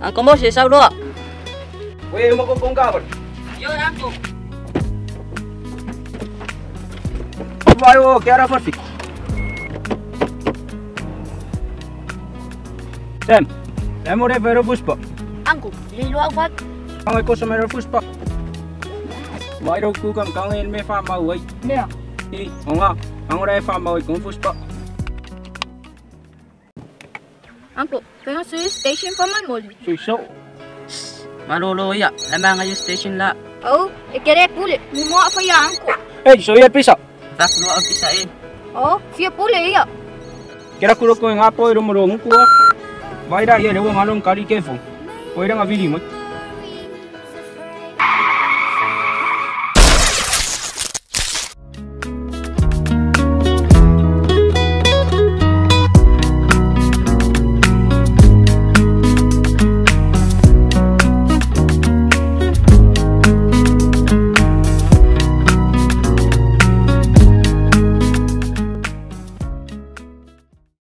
Angko mo si saulo. Wei mo ko kong ka. Yo angko. Vai o kera fasi. Sam. Emo re vero fuspa. Angko, lilo ang fat. Ang ko sa mero fuspa. Mai ro ku kam kang en me fa mau ai. Mea. I onga, ang re fa mau kong fuspa. Angko, penga sui station pa man moli. Sui so. Malolo ya, lamang ngayon station la. Oh, ekere pule. Mumo fa ya angko. Hey, so ya pisa. Taklo ang pisain. Oh, fia pule ya. Kera kuro ko nga po ro mo ro ku. Vai ra ye ro ngalong kali kefo. Ko ira nga vili mo.